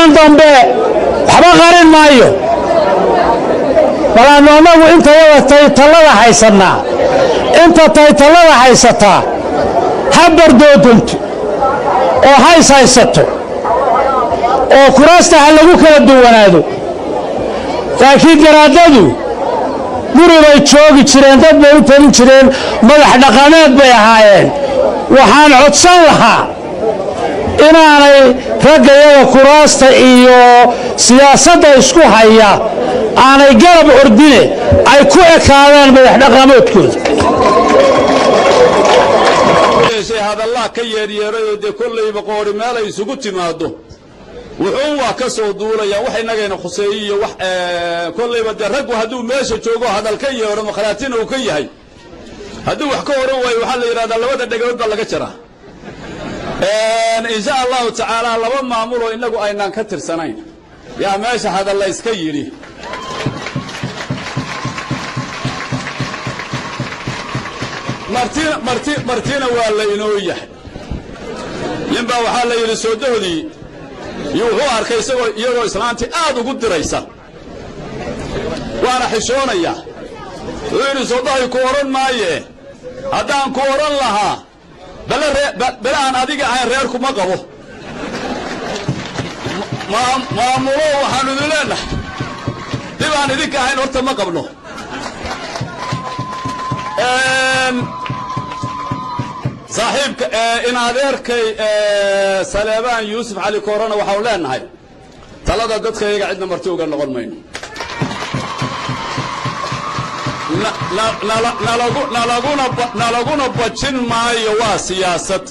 Maalin dambe waxba qarin maayo. Balaannu annagu intayada taytallada haysannaa, inta taytallada haysataa ha bardoodunto oo hays haysato oo kuraasta ha lagu kala duwanaado, laakiin garaadadu guri bay joogi jireen, dad bay u talin jireen, madax dhaqameed bay ahaayeen. Waxaan codsan lahaa inaanay raggayaga kuraasta iyo siyaasadda isku haya aanay garab ordine, ay ku ekaadaan madax dhaqameedkooda. Yeeshay hadallaa ka yeeryeeray oo dee kollayba qoori meel ay isugu timaaddo wuxuun waa ka soo duulaya wax innagayna khuseeye iyo wax kollayba dee raggu hadduu meesha joogo hadal ka yeedho, makhraatina uu ka yahay, hadduu wax ka oran waayo, waxaa la yidhahdaa labada dhegood baa laga jaraa. Insha Allahu tacaala, laba maamuloo innagu aynaan ka tirsanayn yaa meesha hadal la iska yidhi. Martina marti martina waa la inoo yahay. Ninbaa waxaa la yidhi soodahodii iyo wuxuu arkay isagoo iyadoo islaantii aad ugu diraysa, waana xishoonayaa. Wuxuu yidhi: "Soodahay, ku odhan maaye, haddaan ku odhan lahaa bale bele aan adiga ahayn reerku ma qabo." Maamulo waxaannu idin leenahay, dib aan idinka ahayn horta ma qabno. Saaxiibka in adeerkay Saleebaan Yuusuf Cali Koorana waxaanu leenahay, talada dadka iyaga cidna marti uga noqon mayno, nalaguna bajin maayo, waa siyaasad.